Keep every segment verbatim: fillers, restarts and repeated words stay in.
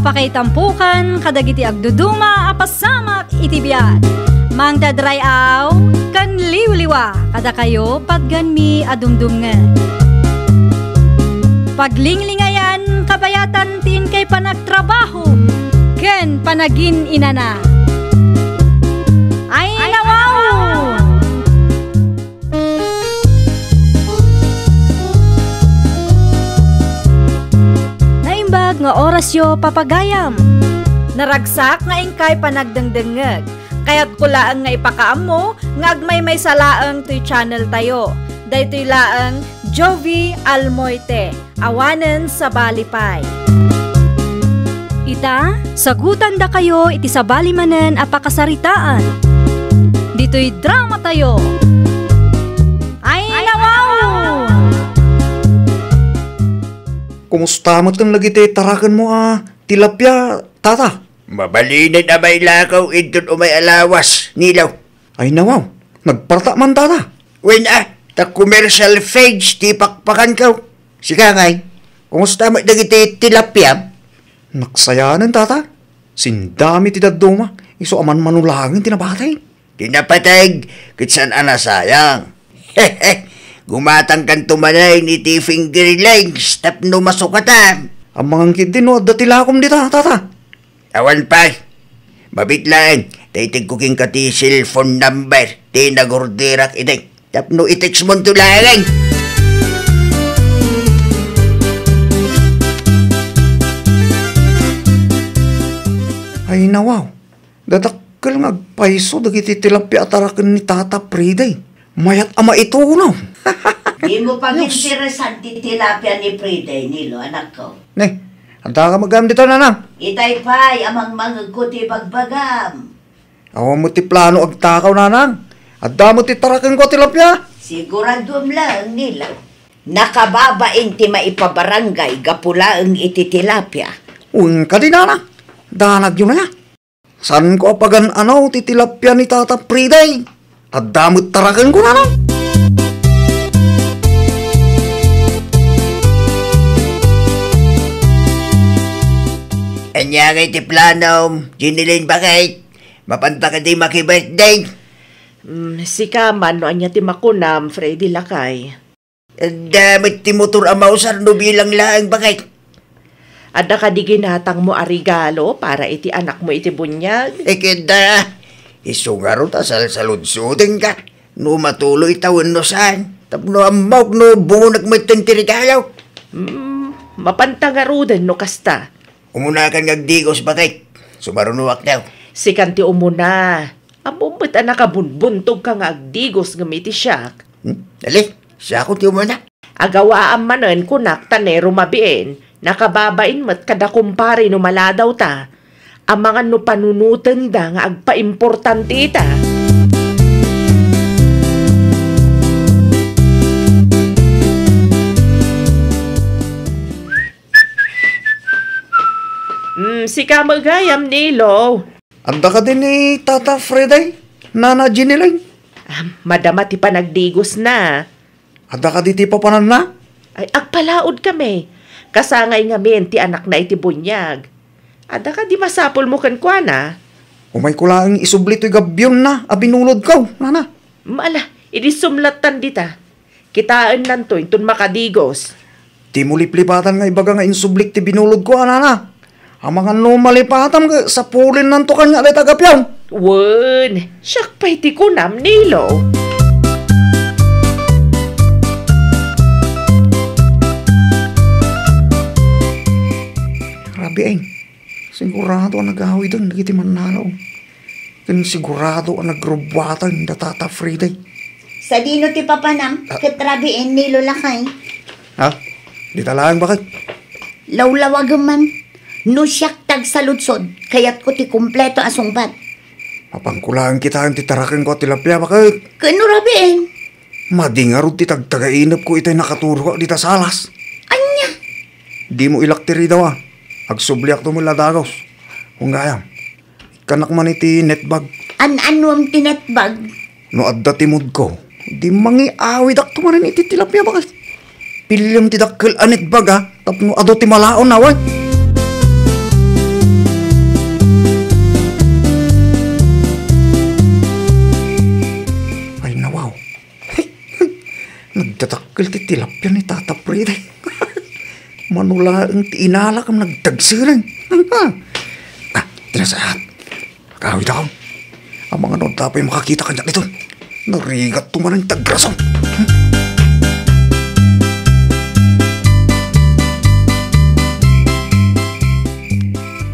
Pakaitampokan kadagiti agduduma a pasamak iti biag. Mangted ray-aw ken liwliwa kadakayo patganmi a dumdumngeg. Paglinglingayan kabayatan ti inkay panagtrabaho ken panagin-inana. Ay, nawaw! Naimbag nga orasyo, papagayam. Naragsak nga inkay panagdengdengngeg. Kayatko laeng nga ipakaammo nga agmaymaysa laeng toy channel tayo. Daytoy laeng Jovi Almoite. Awanen sabali pay. Ita, sagutandakayo iti sabali manen a pakasaritaan. Ditoy drama tayo. Ay, nawaw! Kumusta met dagiti tarakenmo a tilapia, tata? Mabalinen a mailakaw inton umay a lawas, Nilo. Ay, nawaw. Nagparta man, tata. Wen a, ta commercial feeds ti pakpakanko. Sika ngay, kumusta met dagiti tilapia? Nagsayaanen, tata. Sindami ti dadduma. Isu a manmano laeng ti nabati. Ti napateg, ket saan a nasayang. Gumatangkanto manen iti fingerlings tapno masukatan. Amangan ketdi no adda ti lakom dita, tata. Awan pay. Mabiit laeng, ta itedko kenka ti cellphone number ti nagorderak idi. Tapno i-text monto laeng. Ay, nawaw. Dadakkel nga agpayso dagiti tilapia a taraken ni Tata Friday. Mayat a maitunaw. Dimo Yes. Paginteresan ti tilapia ni Friday, Nilo, anakko. Ne, adda ka magam dita, nanang? Itay pay, amang mangegko ti bagbagam. Awan mo ti plano agtakaw, nanang. Adda mo ti tarakenko a tilapia. Siguraduem laeng, Nilo. Nakababain ti maipabarangay gapu laeng iti tilapia. Wen kadi, nanang. Danagyo na ya. Saanko a pagan-anaw ti tilapia ni Tata Friday. Adda met tarakenko, nanang. Ania ngay ti planom, Jenny Lynn, bakit? Mapanta kadi maki-birthday? Mm, sika man, no ania ti makunam, Freddy lakay? Adda met ti motor a mausar no bilang laeng, bakit? Adda kadi ginatangmo a regalo para iti anakmo iti buniag? Ikidda, isu ngarud a salsaludsodenka no matuloy ta wenno saan, tapno ammok no bungonek metten ti regalo. Mm, mapanta ngaruden no kasta. Umunakan nga agdigos, bakit? Sumarunoak daw. Sikan ti umuna. Ammom met a nakabunbuntogka nga agdigos ngem iti siak. Hmm? Ali, siakon ti umuna. Agawaam manen kunak ta ne rumabiin, nakababain met kada kumpare no maladawta. Amangan no panunotenda nga agpaimportante ita. Mm, sika met gayam, Nilo. Adda kadi ni Tata Friday, Nana Jenny Lynn? Ah, madama ti panagdigosna. Adda kadi ti papananna? Ay, agpalaod kami. Kasangay ngamin ti anakna iti buniag. Adda kadi masapulmo kenkuana? Umayko laeng isubli toy gabbionna a binulodko, nana. Mala, idi sumlattan dita. Kitaennanto inton makadigos. Dimo liplipatan nga ibaga nga insublik ti binulodko, a nana. Amangan no malipatam ket sapulinnanto kaniak dayta a gabbion. Wen, siak pay ti kunam, Nilo. Rabiin, sigurado a nagawiden dagiti mannalaw. Ken sigurado a nagrubbuatan da Tata Friday. Sadino ti papanam? Ah. Ket rabiin, Nilo lakay? Ha? Dita laeng, bakit? Lawlawagem man. No siak ti agsaludsod, kayatko ti kompleto a sungbat. Mapanko laeng kitaen ti tarakenko a tilapia, bakit? Ken no rabiin? Madi ngarud ti tagtagainepko itay nakaturogak dita salas. Ania? Dimo ilak ti ridaw a. Agsubliakto met la dagos. Wen gayam. Ikkanak man iti netbag. An-anuem ti netbag? No adda timudko, di mangiawidakto manen iti tilapia, bakit? Piliem ti dakkel a netbag, a, tapno adu ti malaon, a, wen. Dakkel ti tilapia ni Tata Freddy. Mano laeng ti inala ken nagdagsereng. Ah, ti nasayaat. Agawidakon. Amangan no adda pay makakita kaniak ditoy. Narigat to manen ti agraso.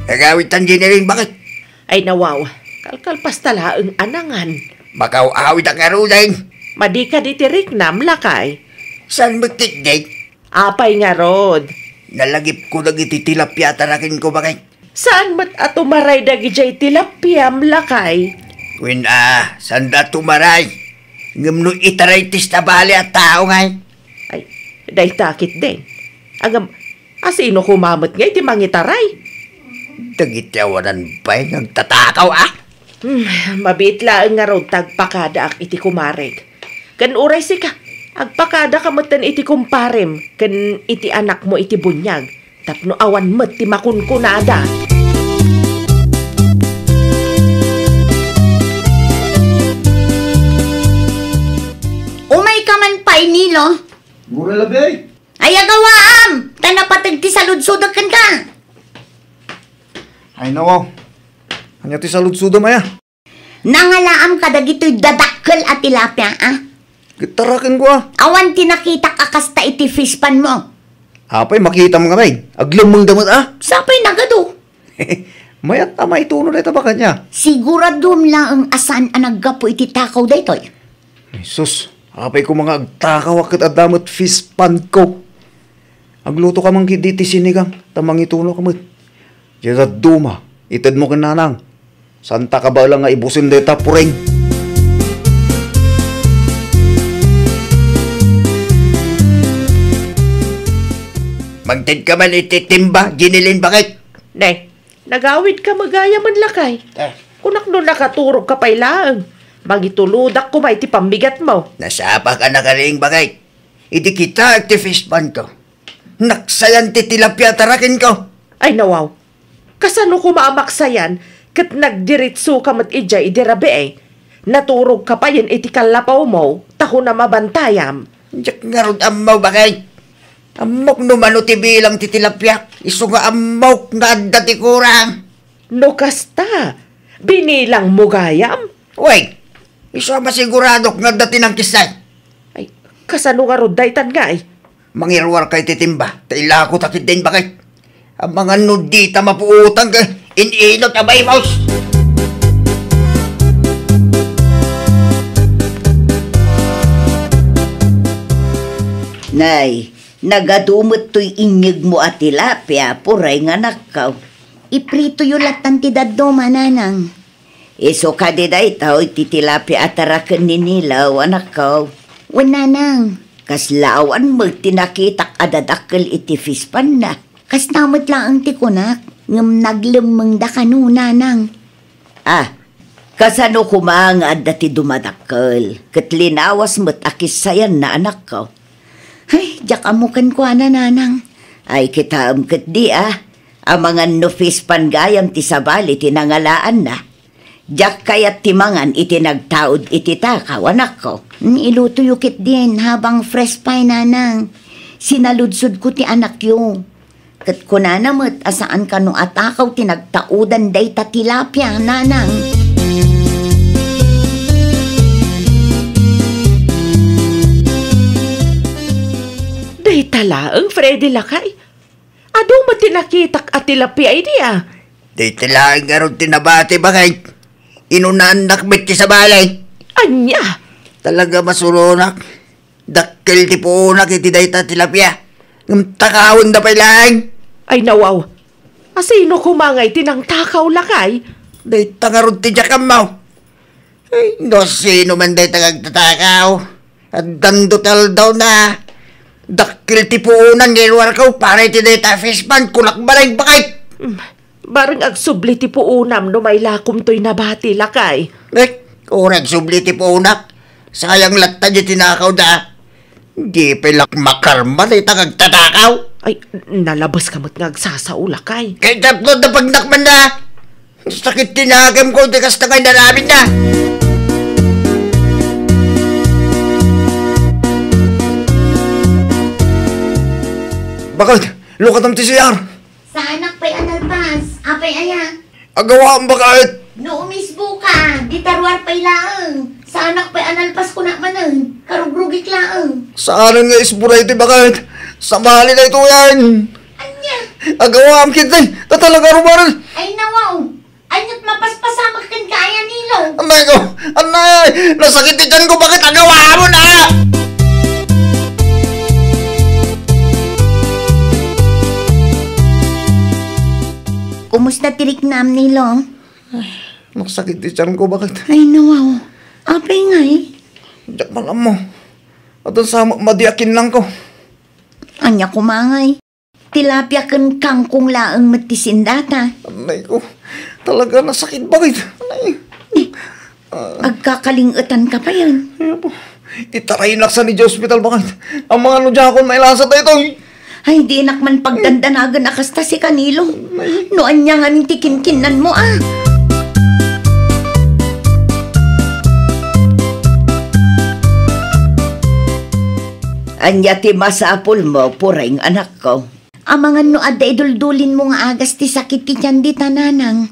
Agawidtan, Jeneline, bakit? Ay, nawaw. Kalkalpas ta laeng a nangan. Makaw-awidak ngaruden. Madi kadi ti riknam, lakay. Saan met ketdi? Apay ngarud? Nalagipko dagiti tilapia a tarakenko, bakit? Saan met a tumaray dagidiay tilapiam, lakay? Wen a, saanda tumaray. Ngem no itaray ti sabali a tao ngay? Ay, dayta ketdin. Ngem, asino koma met ngay ti mangitaray? Dagiti awanan pay nga agtatakaw, a? Hmm, mabiit laeng ngarud ta agpakadaak iti kumarek. Ken uray sika, agpakadaka metten iti kumparem ken iti anakmo iti buniag, tapno awan met ti makunkunada. Umayka man pay, Nilo. Gura labi. Ay, agawaam! Ta napateg ti saludsodek kenka. Ay, nawaw. Ania ti saludsodem, aya? Nangalaam kadagitoy dadakkel a tilapia, a? Ket tarakenko, a. Awan ti nakitak a kasta iti fish pond mo. Apay, makitam nga, bay. Aglemmengda met, a? Sapay nagadu. Mayat a maituno dayta, baket, nia? Siguradom laeng a saan a naggapu iti takaw daytoy. Jesus, apay koma nga agtakaw a ket adda met fish pond ko. Aglutoka man ketdi ti sinigang, ta mangitunok met. Diay dadduma, itedmo ken nanang. Saanta kabaelan nga ibusen dayta pureng. Mangtedka man iti timba, Jeneline, bakit? Ne, nagawidka met gayamen, lakay. Eh. Kunak no nakaturogka pay laeng. Mangitulodak koma iti pammigatmo. Nasapak a nakariing, bakit? Idi kitaek ti fish pond ko, naksayan ti tilapia a tarakenko. Ay, nawaw. Kasano koma a maksayan ket nagdiretsoka met idiay idi rabii? Naturogka payen iti kallapawmo, ta kunam a bantayam. Diak ngarud ammo, bakit? Ammok no mano ti bilang ti tilapiak, isu nga ammok nga adda ti kurang. No kasta, binilangmo gayam? Wen, isu a masiguradok nga adda ti nangkissay. Ay, kasano ngarud daytan ngay? Mangiruarka iti timba, ta ilakotak ketdin, bakit? Amangan no dita mapuotan ket in-inut a baybos. Nay, nagadu met toy inyegmo a tilapia, pureng, anakko. Ipritoyo lattan ti dadduma, nanang. Isu kadi daytoy ti tilapia a taraken ni Nilo, anakko. Wen, nanang. Kasla awan met ti nakitak a dadakkel iti fish pond-na. Kasta met laeng ti kunak, ngem naglemmengda kano, nanang. Ah, kasano koma nga adda ti dumadakkel, ket linawas met a kissayanna, anakko? Ay, diak ammo kenkuana, nanang. Ay, kitaem ketdi, a. Amangan no fish pond gayam ti sabali ti nangalaanna. Diak kayat ti mangan iti nagtaud iti takaw, anakko. Ilutoyo ketdin habang fresh pay, nanang. Sinaludsodko ti anakyo. Ket kunana met a saan kano a takaw ti nagtaudan dayta tilapia, nanang. Dayta laeng, Freddy, lakay. Adu met ti nakitak a tilapia idi, a. Dayta laeng ngarud ti nabati, bakit? Inunaannak met ti sabali. Ania? Talaga masuronak. Dakkel ti puonak iti dayta tilapia. Ngem takawenda pay laeng. Ay, nawaw. Asino koma ngay ti nangtakaw, lakay? Dayta ngarud ti diak ammo. Ay, no sino man dayta nga agtatakaw. Addan dut aldawna. Dakkel ti puonan nga iruarko para iti dayta fish pond, kunak, bareng, bakit? Hmm, bareng agsubli ti puonam no mailakom toy nabati, lakay. Eh, uray agsubli ti puonak. Sayang latta diay tinakawda. Di pay la makarma dayta nga agtatakaw. Ay, nalabeska met nga agsasao, lakay. Kay tapno da pagnakman na. Sakit ti nakemko, di kasta nga inaramidna. Bakit? Lukatam ti C R. Saanak pay a nalpas. Apay aya? Agawam, bakit? No umisbo ka, dita ruar pay laeng. Saanak pay a nalpas kuna manen. Karugrugik laeng. Saanen nga isbo daytoy, bakit? Sabali daytoyen. Ania? Agawam, kitay. Ta talaga ruar. Ay, nawaw. Ay, nat mapaspasamak ken kaya, Nilo. Anay ko, anay, nasakit ti tiyan ko, bakit agawam na? Kumusta ti riknam, Nilo? Ay, nasakit ti tiyan ko, bakit? Ay, nawaw. Apay ngay? Diak man ammo. At ang sama, madi a kinnang ko. Ania koma ngay? Tilapia ken kangkong laeng met ti sindata. Anay ko, talaga nasakit, bakit? Anay. Eh, Ah. Agkakaling-etan ka payen. Ay, apo. Itaraynak sa ni ospital, bakit? Amangan no diakon mailasa daytoy. Ay, dinak man pagdandanagan a kasta si Kanilo. Ay. No ania ngamin ti kinkinnanmo, a? Ania ti masapulmo, Pureng, anakko? Amangan no adda iduldulinmo nga agas ti sakit ti tiyan dita, nanang.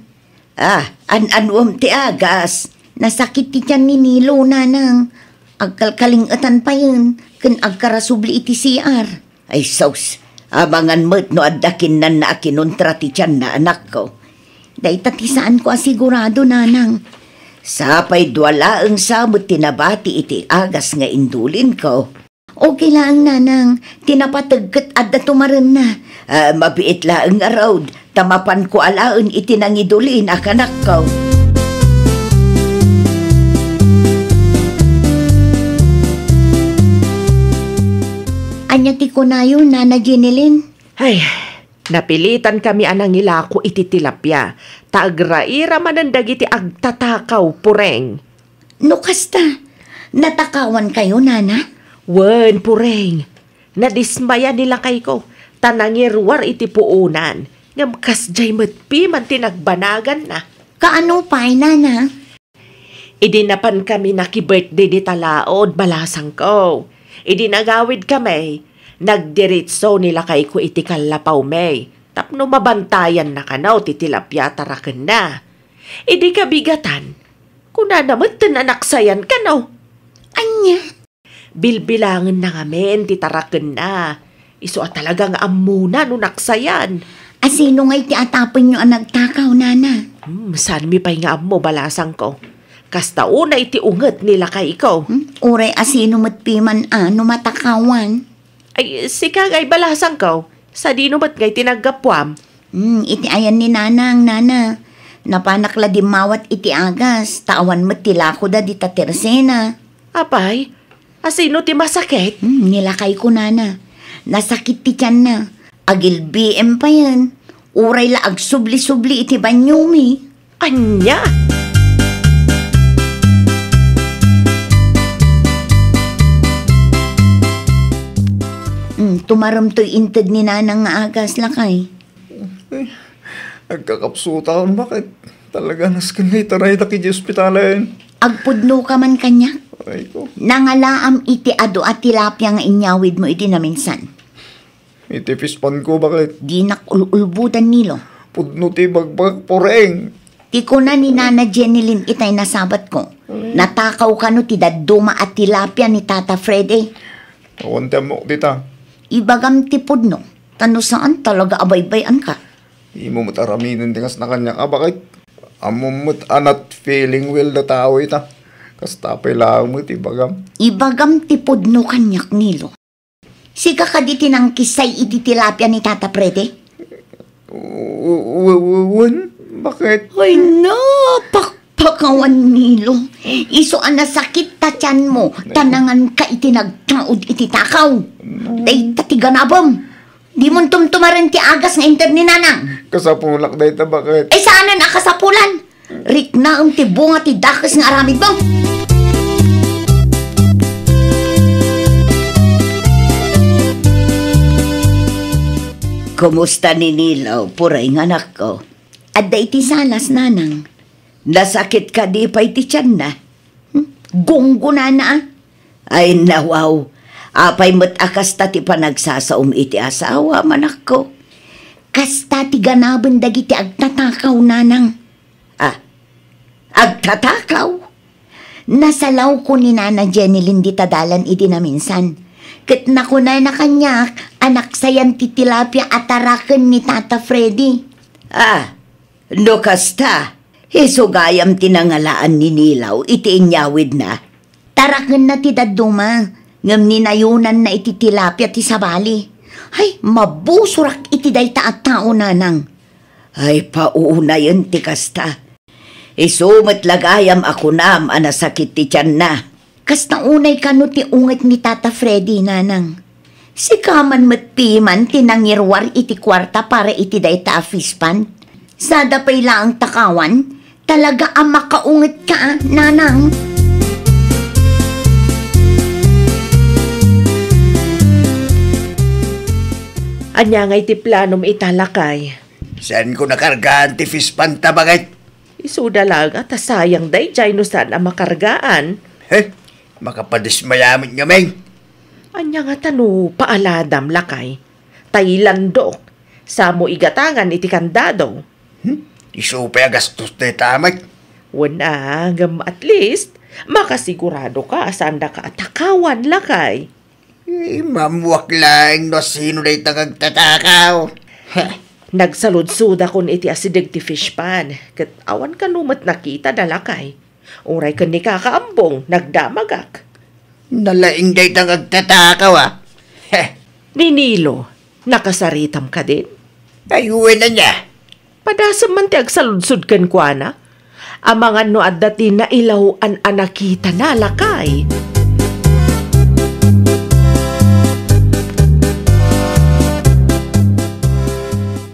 Ah, an-anuem ti agas? Nasakit ti tiyan ni Nilo, nanang. Agkalkaling-etan payen, ken agkarasubli iti C R. Ay, sus, amangan met no adda kinnanna a kinuntra ti tiyanna, anakko. Dayta ti saanko a sigurado, nanang. Sapay dua laeng sa met ti nabati iti agas nga indulinko. Okay laeng, nanang. Ti napateg ket adda tumarenna. Ah, mabiit laeng ngarud, ta mapanko alaen iti nangidulin a kanakko. Ania ti kunayo, Nana Jenilyn? Ay, napilitankami a nangilako iti tilapia, ta agraira manen dagiti agtatakaw, Pureng. No kasta, natakawankayo, nana? Wen, Pureng. Nadismaya ni lakayko, ta nangiruar iti puonan, ngem kasdiay met piman ti nagbanaganna. Kaano pay, nana? Idi napankami nakibirthday dita laod, balasangko. Idi nagawidkami, nagdiritso ni lakayko iti kallapawmi, tapno mabantayanna kano ti tilapia a tarakenna. Idi kabigatan, kunana metten a naksayan kano. Ania? Bilbilangenna ngamin ti tarakenna. Isu a talaga nga ammona no naksayan. A sino ngay ti atapenyo a nagtakaw, nana? Hmm, saanmi pay nga ammo, balasangko. Kasta unay ti unget ni lakayko. Hmm? Uray a sino met piman a no matakawan? Ay, sika ngay, balasangko. Sadino met ngay ti naggapuam? Hmm, iti ayan ni nanang, nana. Napanak la dimmawat iti agas, ta awan met ti lakoda dita tersena. Apay, a sino ti masakit? Hmm, ni lakayko, nana. Nasakit ti tianna. Agilbiem payen. Uray la agsubli-subli iti baniomi. Ania? Hmm, tumarem toy inted ni nanang nga agas, lakay. Ay, agkakapsutan, bakit? Talaga, nasken nga itaraydak iti ospitalen. Agpudno ka man kaniak? Ay ko. Nangalaam iti adu a tilapia nga inyawidmo idi naminsan. Iti pispan ko, bakit? Dinak ul-ulbodan, Nilo. Pudno ti bagbag, Pureng. Ti kuna ni Nana Jenilyn itay nasabat ko. Mm. Natakaw kano ti dadduma a tilapia ni Tata Freddy. Awan ti ammok dita. Ibagam ti pudno. Ta no saan, talaga abaybay-an ka. Imo met aramiden ti kasna kaniak, a, bakit? Ammom met a not feeling well da tao ita. Kasta pay laeng met ibagam. Ibagam ti pudno kaniak, Nilo. Sika kadi ti nangkissay iti tilapia ni Tata Freddy? W-, w-, w-, wen? Bakit? Ay, napakpakawan, Nilo. Isu a nasakit ta tianmo, ta nanganka iti nagtaud iti takaw. Dayta ti ganabem. Dimon tumtumaren ti agas nga inted ni nanang. Kasapulak dayta, bakit? Ay, saanen a kasapulan. Riknaem ti bunga ti dakes nga aramidmo. Kumusta ni Nilo, Pureng, anakko? Adda iti salas, nanang. Nasakit kadi pay ti tianna? Hmm? Gunggonana, a? Ay, nawaw. Apay met a kasta ti panagsasaom iti asawa, manakko? Kasta ti ganaben dagiti agtatakaw, nanang. Ah, agtatakaw? Nasalawko ni Nana Jenilyn dita dalan idi naminsan. Ket nakunana kaniak a naksayan ti tilapia a taraken ni Tata Freddy. Ah, no kasta, isu gayam ti nangalaan ni Nilaw iti inyawidna. Tarakenna ti dadduma, ngem ninayonanna iti tilapia ti sabali. Ay, mabusorak iti dayta a tao, nanang. Ay, paunayen ti kasta. Isu met la gayam a kunam a nasakit ti tianna. Kasta unay kano ti unget ni Tata Freddy, nanang. Sika man met piman ti nangiruar iti kuarta para iti dayta a fish pond. Sada pay laeng takawan, talaga a makaunget ka, a, nanang. Ania ngay ti planom ita, lakay? Saanko nakargaan ti fish pond ta, baket? Isuda laeng a ta sayang daydiay no saan a makargaan. He, makapadismaya met ngamin. Ania ngata no paaladam, lakay? Tailandok, samo igatangan iti kandado. Hmm? Isu pay a gastos dayta met. Wen a, ngem at least, makasigurado ka a saandaka a takawan, lakay. Eh, mammuak laeng no sino dayta nga agtatakaw. Heh. Nagsaludsodakon iti asideg ti fish pond, ket awan kano met nakita da, lakay. Uray ken ni Kaka Ambong, nagdamagak. Nalaing dayta nga agtatakaw, a. Heh. Ni Nilo, nakasaritam kadin? Ay, wen ania. Padasem man ti agsaludsod kenkuana. Amangan no adda ti nailaw-an a nakitana, lakay.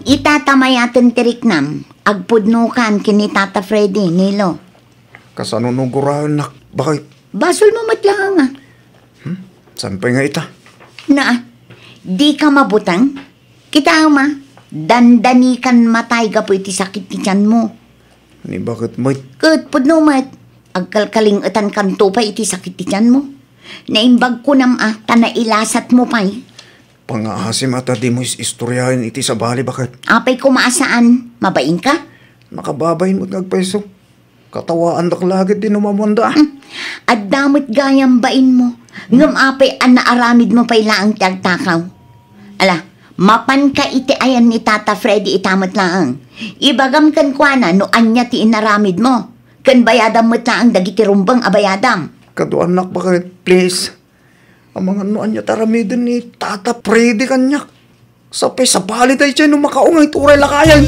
Ita ta mayaten ti riknam, agpudnokan ken ni Tata Freddy, Nilo. Kasano no guraennak, baket? Basolmo met laeng, a. Hmm? Saan pay nga ita? Na, dika mabuteng? Kitaem a, dandanikan matay gapu iti sakit ti tianmo. Ni baket met? Ket pudno met, agkalkaling-etankanto pay iti sakit ti tianmo. Naimbag kunam a, ta nailasatmo pay. Pangaasim a ta dimo is-istoriaen iti sabali, baket. Apay koma a saan, mabainka? Makababain met nga agpayso. Katawaandak la ket ti numamuanda. Hmm. Adda met gayam bainmo, ngem apay a naaramidmo pay laeng ti agtakaw? Ala, mapanka iti ayan ni Tata Freddy ita met laeng. Ibagam kenkuana no ania ti inaramidmo, ken bayadam met laeng dagiti rumbeng a bayadam. Kaduaennak, baket, please. Amangan no ania ti aramiden ni Tata Freddy kaniak. Sapay sabali daydiay no makaunget, uray lakayen.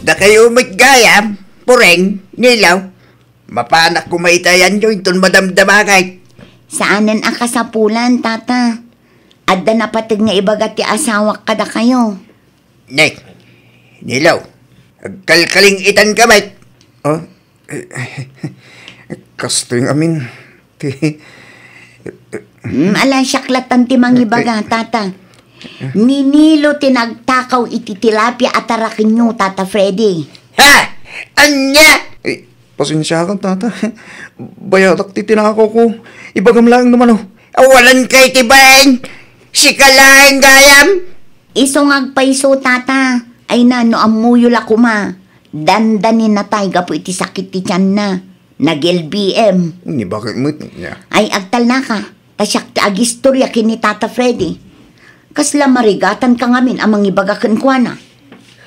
Dakayo met gayam, Pureng, Nilaw. Mapanak koma iti ayanyo inton madamdamagak. Saanen a kasapulan, Tata. Adda napateg nga ibaga ti asawak kadakayo. Ne, Nilaw, agkalkaling-etanka met. Ah? Eh, kastoy ngamin ti... Mm, ala, siak latta ti mangibaga, eh, Tata. Ni Nilo ti nagtakaw iti tilapia a tarakenyo, Tata Freddy. Ha? Ania? Eh, pasensiakan, Tata. Bayadak ti tinakaw ko. Ibagam laeng no mano. Awanan kay ti baeng. Sika laeng gayam. Isu nga agpayso, Tata. Ay na, no ammoyo la koma, dandani natay gapu iti sakit ti tianna. Nag-L B M. Ni baket met niya. Ay, agtalnaka. Ta siak ti agistoria ken ni Tata Freddy. Kasla marigatanka ngamin a mangibaga kenkuana.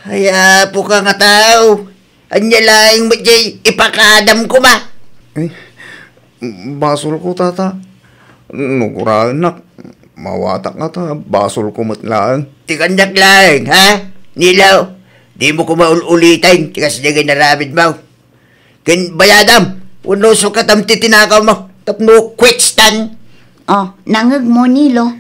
Ay, apoka nga tao. Ania laeng met jay ipakadam koma. Eh, basolko, Tata. No guraennak, mawatak ngata, basolko met laeng. Ti kaniak laeng, ha? Nilaw, dimo koma ul-uliten ti kasdiay nga inaramidmo. Ken bayadam, wenno sukatam ti tinakawmo, tapno quits tan. Oh, nangngegmo, Nilo?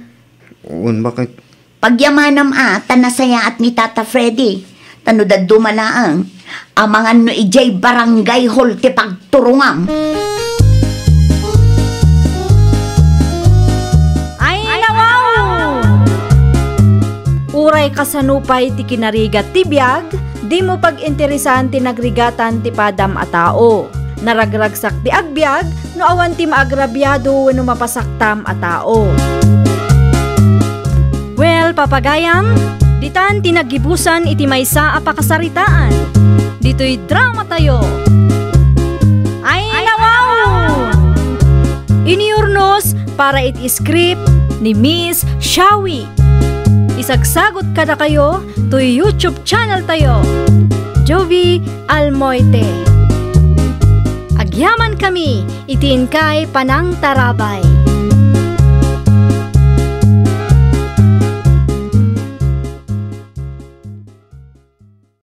Wen, baket? Pagyamanam a, ta nasayaat ni Tata Freddy. Ta no dadduma laeng, amangan no idiay barangay hall ti pagturongam. Ay, nawaw! Uray Ay kasano pay ti kinarigat ti biag? Dimo pag-interesan ti nagrigatan ti padam a tao. Naragragsak ti agbiag no awan ti maagrabiado wenno mapasaktam a tao. Well, papagayam, ditan ti naggibusan iti maysa a pakasaritaan. Ditoy drama tayo. Ay, nawaw! Inurnos para iti script ni Miss Shawi. Isagsagot kadakayo toy YouTube channel tayo, Jovi Almoite. Agyaman kami iti inkay panangtarabay.